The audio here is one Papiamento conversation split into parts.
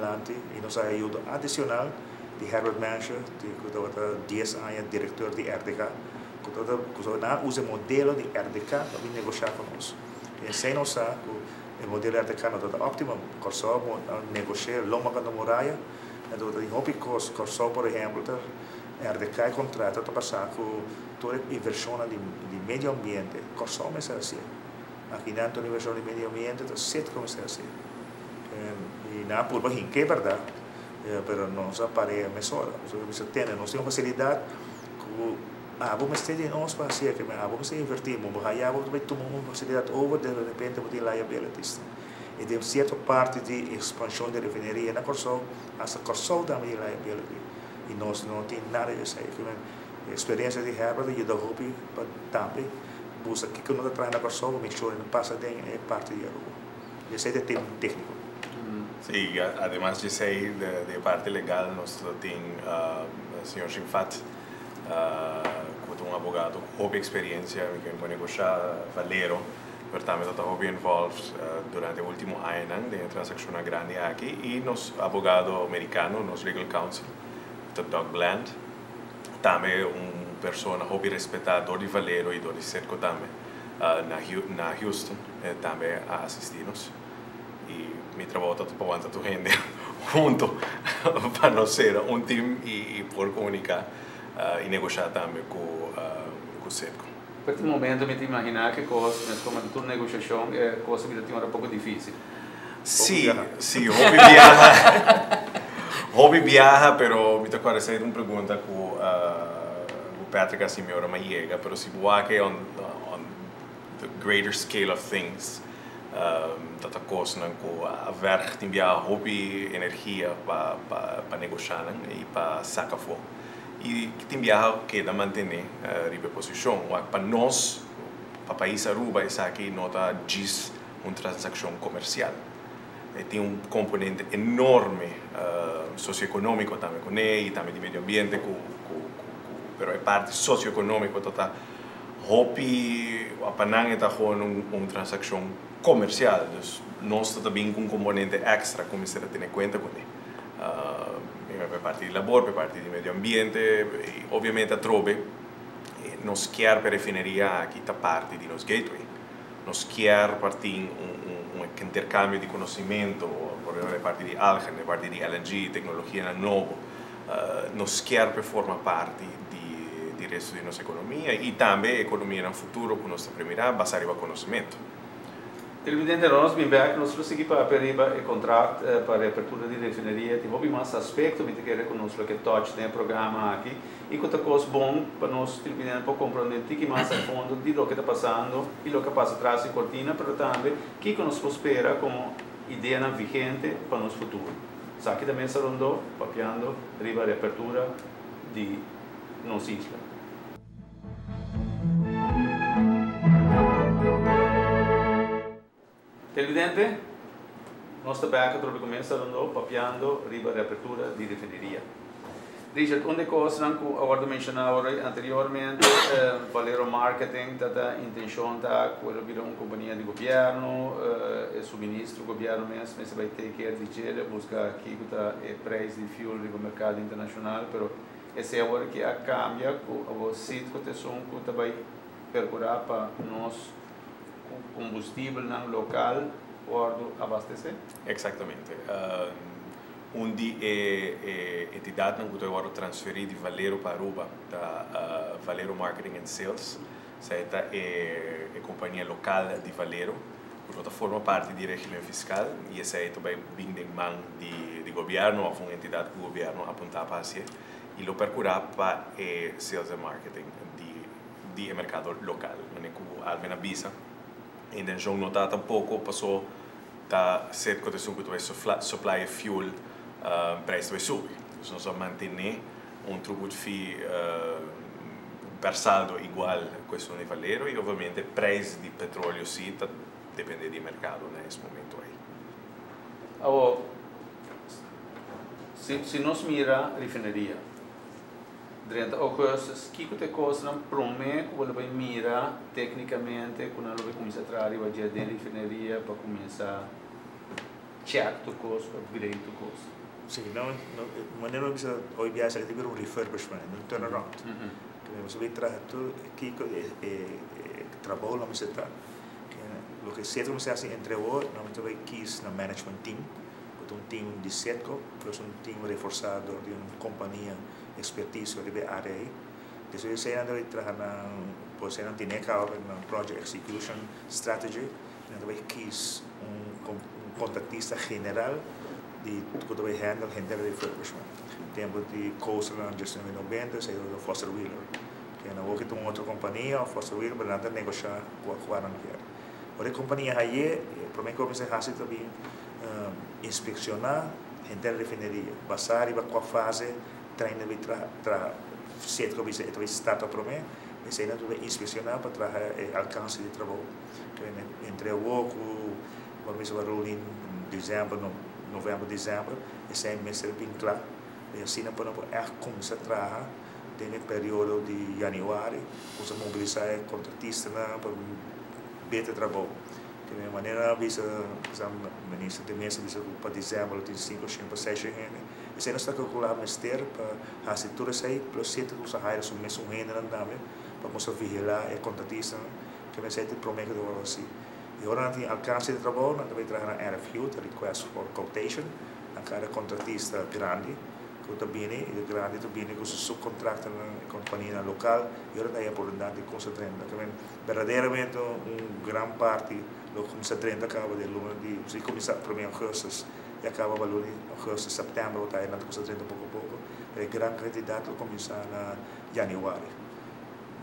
dilanti y nos a haya ayudo adicional di Herbert Menscher di cu tabata dies aña director di RDK cu tabata cu nan a usa e modelo di RDK pa bin negosha cu nos. Y esey nos sa cu e modelo RDK no tabata optimo. Corsou a negoshe lomba contra muraya en tabata tin hopi cos. Corsou por ehempel ta RDK e contrato ta basa cu tur e inversionnan di medio ambiente Corsou mester hacié. Akinan tur inversion di medio ambiente ta Citgo mester hacié. Y nan a purba hink'é berdad, pero nos a par'é mesora. Pasobra mi sa tende, nos tin un facilidad cu abo mester di nos pa hacié, ke men abo mester inverti, bo bo haya bo ta bay tuma un facilidad over, de repente bo tin liabilities. Y den cierto parti di expansion di refineria na Corsou, hasta Corsou tambe tin liability. Y nos no tin nada di esey. Ke men experiencia di Herbert a yuda hopi pa tambe busca kico no ta traha na Corsou, make sure no pasa den e parti di Aruba. Esey ta e tema tecnico. Sí, ademas di esey di e parti legal nos ta tin señor Shinfat cu ta un abogado cu hopi experiencia mi ken por negosha Valero pero tambe ta hopi involved durante e ultimo añanan den e transaccionnan grandi aki y nos abogado mericano, nos legal counsel ta Doug Bland tambe un persona hopi respeta dor di Valero y dor di Citgo tambe na Houston tambe a asisti nos y mi trabou ta pa wanta tur hende hunto pa nos sera un team y por comunica y negosha tambe cu Citgo. Pero tin momento mi ta imagina ke cos mes como tur negociacion e cos a bira tin ora poco dificil. Si, si, hopi biaha, hopi biaha, pero mi ta cuerda esey ta un pregunta cu Patrick a haci mi ora mi a yega, pero si bo wak on on the greater scale of things ta ta cosnan cu a verg tin biaha hopi energia pa pa negosha nan y pa saca afo y tin biaha keda mantene riba e posicion. Wak pa nos, pa pais Aruba esaki no ta djis un transaccion comercial. E tin un componente enorme socioeconomico tambe cune y tambe di medio ambiente cu cu cu pero e parti socioeconomico ta ta hopi pa nan e ta gewoon un un transaccion comercial dus nos ta ta bin cu un componente extra cu mester a tene cuenta cune pa e parti di labor pa e parti di medio ambiente y obviamente atrobe nos kier pa e refineria aki ta parti di nos gateway. Nos kier pa tin un intercambio di conocimento, por ejemplo e parti di algen, e parti di LNG, tecnologianan nobo. Nos kier pa e forma parti di resto di nos economia y tambe e economianan futuro cu nos ta premira basa riba conocimento. Televidente, nos bin bek, nos lo sigui papia riba e contract pa reapertura di refineria. Tin hopi mas aspecto mi ta kere cu nos lo ke touch den e programa aki. I ku ta kos bon pa nos televidente por komprondé tiki mas a fondo di loke ta pasando i loke a pasa tras di kortina, pero tambe kiko nos por spera komo ideanan vigente pa nos futuro. Esaki ta Mesa Rondó papiando riba reapertura di nos isla. Televidente, nos ta bek atrobe ku Mesa Rondó papiando riba reapertura di refineria. Richard, un di e kosnan ku a wòrdu menshoná awor anteriormente, Valero Marketing ta ta intenshon ta ku e lo bira un kompania di gobièrnu, e suministro gobièrnu mes mester bai take care di dje, buska kiko ta e preis di fuel riba merkado internashonal, pero esei awor aki a kambia ku awor Citgo ta esun ku ta bai perkurá pa nos ku kombustibelnan lokal wòrdu abastesé? Eksaktamente. Un di e entidatnan ku ta wòrdu transferí di Valero pa Aruba ta Valero Marketing and Sales. Esei ta e kompania lokal di Valero ku no ta forma parti di régimen fiskal i esei ta bai bin den man di gobièrnu òf un entidat ku gobièrnu apuntá pa hasié i lo perkurá pa e sales and marketing di di e merkado lokal. Manera ku Alvin a bisa, e intenshon no ta tampoko paso ta set ku ta esun ku ta bai supply e fuel prijs ta bai subi. Dus nos a mantené un throughput fee per saldo igual ku esun di Valero i obviamente prijs di petroleo si ta depende di e merkado na es momento ei. Awor, si nos mira refineria. Drenta augustus, kiko ta e kosnan promé ku bo lo bai mira téknikamente ku nan lo bai kuminsá traha riba dje den refineria pa kuminsá Check tur kos, upgrade tur kos. Si, no, no, manera mi bisa hoy biaha esaki ta bira un refurbishment, un turnaround. Ku nos a bin traha tur kiko e trabou lo mester ta. Loke Cetro mester hasi entre awor, nan mester bai kies nan management team, ku ta un team di Cetco plus un team reforsá dor di un kompania ekspertisio riba e área ei. Despues di esei nan ta bai traha nan, por esei nan tene kaba pa nan project execution strategy, nan ta bai kies un kontraktista general di ku ta bai handle henter refurbishment. Tempu di Coastal nan 1990 esei tabata Foster Wheeler. Ke nan wou ki ta un otro kompania òf Foster Wheeler pero nan ta negoshá ku kua nan kier. Ora e kompania haye, e promé kos mester hasi ta bin inspekshoná henter refineria, basá riba kua fase trein ta bin traha. Citgo bisa e ta bin starta promé, esei nan ta bin inspekshoná pa traha e alkanse di trabou. Entre awor ku bo a mester a reuní desèmber, novèmber, desèmber, esei mester bin kla. I asina pa nan por ègt kuminsá traha den e periodo di yanüari, kuminsá mobilisá e kontratistanan pa bete trabou. Di e manera nan a bisa, sa minister de Meza a bisa ku pa desèmber lo tin sinku shen pa seis shen hende. Esei nos ta kalkulá mester pa hasi tur esei, plus siete ku nos a hire su mesun hendenan tambe pa kuminsá vigilá e kontratistanan, ke mester ta e promé ku ta wòrdu hasi. I ora nan tin alkanse di trabou, nan ta bai traha nan RFQ, ta Request for Quotation, na kada kontratista grandi ku ta bini i e grandi ta bini ku su subkontractornan, e kompanianan lokal i ora ta haya oportunidat di kumsa drenta. Ta men berdaderamente un gran parti lo kumsa drenta kaba den luna di, si kuminsá promé augustus i a kaba pa luna di augustus, sèptèmber bo ta haya nan ta kumsa drenta poko poko, pero e gran kantidat lo kuminsá na yanüari.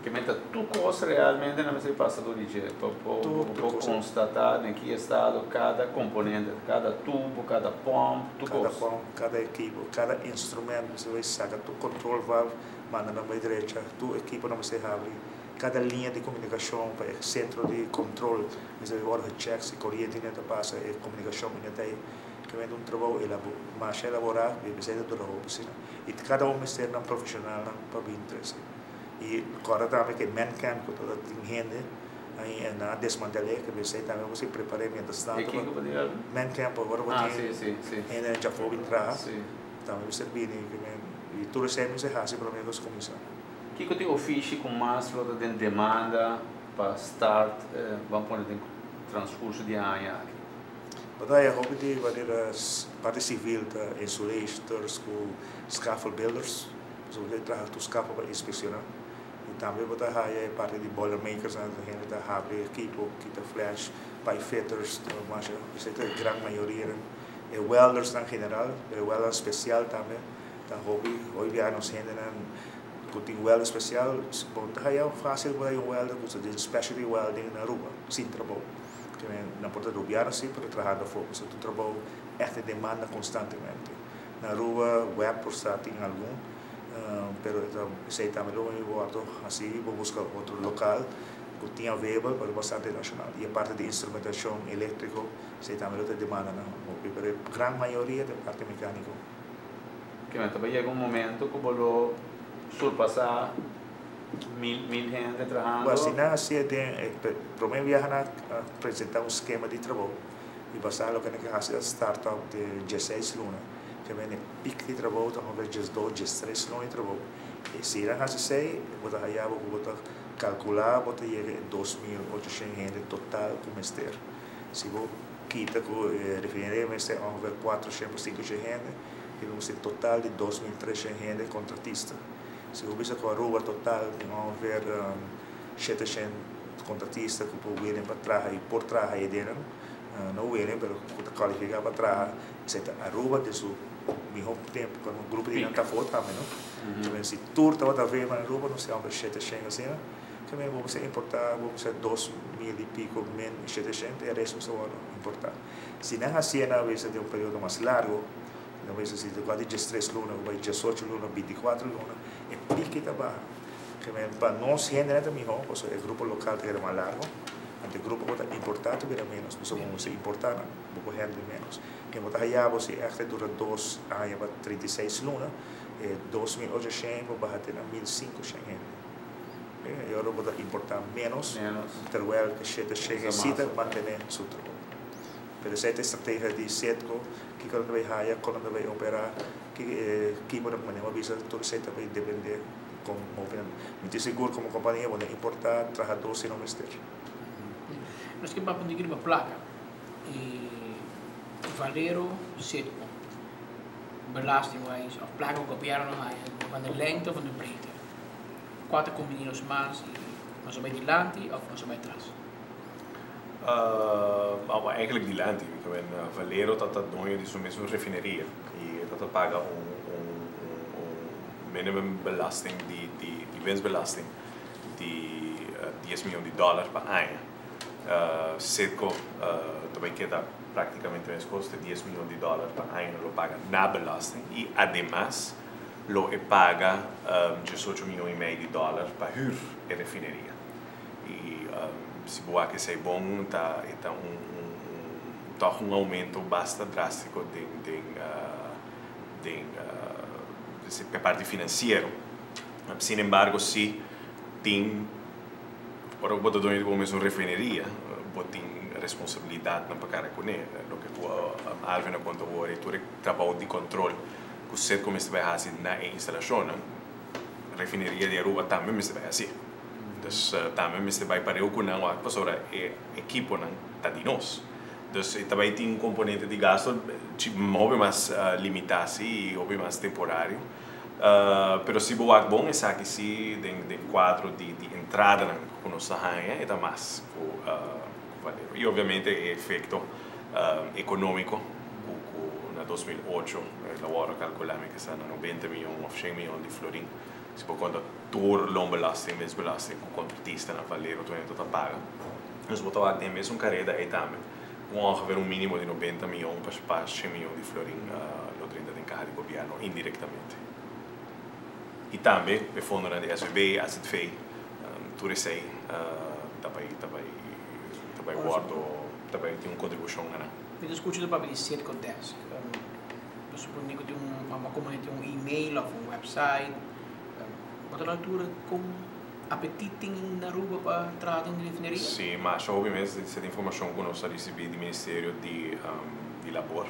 Ke meta tur kos realmente nan mester pasa dor di dje pa bo por konstatá den ki estado kada komponente ta, kada tubo, kada pòmp, tur kos. Kada pòmp, kada ekipo, kada instrumènt mester bai saka tur control valve manda nan bai drecha, tur ekipo nan mester habri, kada liña di komunikashon pa e sentro di kontrol mester bai wòrdu gechèk si koriente no ta pasa e komunikashon no ta ei. Ke meta un trabou masha elaborá i mester ta dura hopi asina. I kada un mester nan profeshonalnan pa bin trese. I kòrda tambe ku e man camp ku tabata tin hende ai nan a desmantel'é ku esei tambe bo si prepar'é mientras tanto. E kiko bo di algu? Man camp ora bo tin hende djafó bin traha tambe mester bini i tur esei mester hasi promé ku kuminsá. Kiko tin ofishi ku mas lo ta den demanda pa start ban pone den transkurso di e aña aki? Bo ta haya hopi di manera parti sivil ta insulators ku scaffold builders. Pasobra bo ta traha tur skapa pa inspeksioná. I tambe bo ta haya e parti di boilermakers nan, hende ta habri ekipo, kita flash, pipe fitters, ta masha, esei ta e gran mayoria nan. E welders nan general, pero e weldernan spesial tambe ta hopi. Hoy bia nos hendenan ku tin welder spesial, bo no ta haya fásil bo haya un welder ku ta den specialty welding na Aruba sin trabou. Nan por ta rubiano si, pero trahando afó, pasobra ta un trabou ègt den demanda konstantemente. Na Aruba web por sa tin algun, pero esei tambe lo mi wordo hasi, bo buska otro lokal ku tin available pero bastante nashonal. I e parti di instrumentashon eléktriko esei tambe lo ta demanda nan hopi, pero e gran mayoria ta e parti mekániko. Kimen ta bai yega un momento ku bo lo surpasá mil hende trahando? Bueno, si nan hasié den e promé biaha nan a presentá un skema di trabou. I basá loke nan ke hasi ta start up di dieseis luna, ke men e pik di trabou ta ongeveer diesdos, diestres luna di trabou. I si nan hasi esei, bo ta haya bo ku bo ta kalkulá bo ta yega e 2800 hende total ku mester. Si bo kita ku e refineria mester ongeveer 400 pa 500 hende, ke men mester total di 2300 hende kontratista. Si bo bisa ku Aruba total tin ongeveer 700 kontratista ku por wenen pa traha i por traha e denan, no wenen pero ku ta kualifiká pa traha, esei ta Aruba den su mihó tempu ku un grupo di nan ta afó tambe no. Ke si tur tabata vema na Aruba nos tin amper 700 asina, ke men bo mester importá bo mester 2000 i piko men 700 e resto mester wòrdu importá. Si nan hasié nan a bisa den un periodo mas largu, nan a bisa si ta kual di 13 luna ku bai 18 luna, 24 luna, e piki ta baha. Ke men pa nos hendenan ta mihó pasobra e grupo lokal ta keda mas largo, anto e grupo ku ta importá ta bira ménos pasobra bo mester importá nan, bo por hèndel ménos. Ke bo ta haya bo si ègt e dura dos aña pa 36 luna, e 2800 por baha te na 1500 hende. E ora bo ta importá ménos, terwèl ke 700 si ta mantené su trabou. Pero esey ta e strategia di Citgo, kico nan ta bay haya, con nan ta bay opera, kico nan manera bisa, tur esey ta bay depende con move nan. Mi tin sigur como compania bo no importa trahador si no mester. Nos ke papia un tiki riba placa. E Valero, Citgo, belastingwijs of placa cu gobierno haya van de lengte of van de breedte. Cua ta conveni nos mas y nos a bay dilanti of nos a bay atras? Eigenlijk dilanti. Ik ben Valero ta doño di su mesun refineria y ta paga un minimum belasting di winstbelasting di 10 miyon di dollar pa aña. Citgo tambe keda practicamente mescos, 10 miyon di dollar pa aña lo paga na belasting y ademas lo e paga 18 miyon y mey di dollar pa huur e refineria. Y si bo wak esey bon, ta toch un aumento basta drastico den parti financiero. Sin embargo, si tin ora bo ta doño di bo mesun refineria, bo tin responsabilidad pa cara cu ne. Loke cu Alvin a conta awor, tur trabou di control cu Citgo mester bay haci na instalacion, refineria di Aruba tambe mester bay haci. Dus tambe mester bay pareu cu nan pasobra e ekiponan ta di nos. Dus tambe tin un componente di gasto hopi mas limita y hopi mas temporario. Pero si bo wak bon, esaki si den cuadro di entrada nan cu nos ta haya, ta mas cu Valero. Y obviamente e efecto economico cu na 2008 awor calcula cu ta na 90 miyon of 100 miyon di florin. Si bo conta tur loonbelasting, winstbelasting, cu contratista na Valero tur ta paga. Dus bo ta wak den mesun careda ey tambe. Ongeveer un minimo di 90 miyon pa 100 miyon di florin lo drenta den caha di gobierno indirectamente. Y tambe e fondo di SVB, AZV, tur esey tambe wordo tambe tin un contribucion na. Mi ta scucha papia di Citgo Desk. Mi supone cu tin un comunidad, un e-mail of un website. Bo ta na altura con apetit tin na Aruba pa traha den refineria? Si, mas obviamente esey ta informacion cu nos a ricibi di Ministerio di Labor.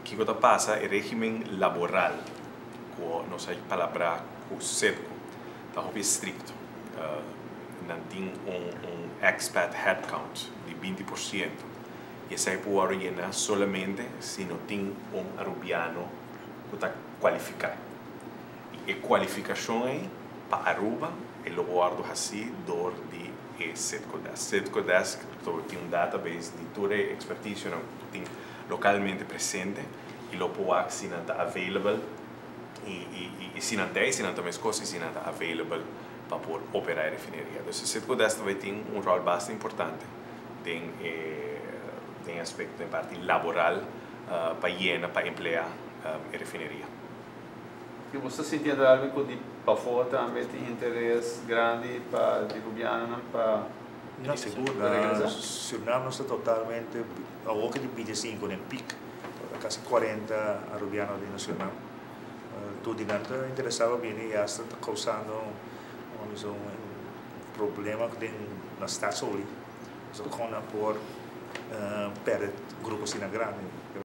Kico ta pasa e regimen laboral cu nos a palabra cu Citgo ta hopi estricto. Nan tin un expat headcount di 20% y esey por yena solamente si no tin un arubiano cu ta cualifica. E cualificacion ey pa Aruba e lo wordo haci door di e Citgo Desk. Citgo Desk tin un database di tur e experticio tin localmente presente y lo por si nan ta available y si nan ta, si nan ta mescos y si nan ta available pa por opera e refineria. Dus Citgo Desk tambe tin un rol bastante importante den aspecto, den parti laboral, pa yena, pa emplea e refineria. Y bo ta sintiendo algo cu di pafo tambe tin interes grandi pa di gobierno pa No, sigur. regresa? Suriname nos ta totalmente, awor di 25 den piek, casi 40 arubiano di Suriname. Tur di nan ta interesa bini y ta causando un problema den na Staatsolie. So con por perde grupo asina grandi.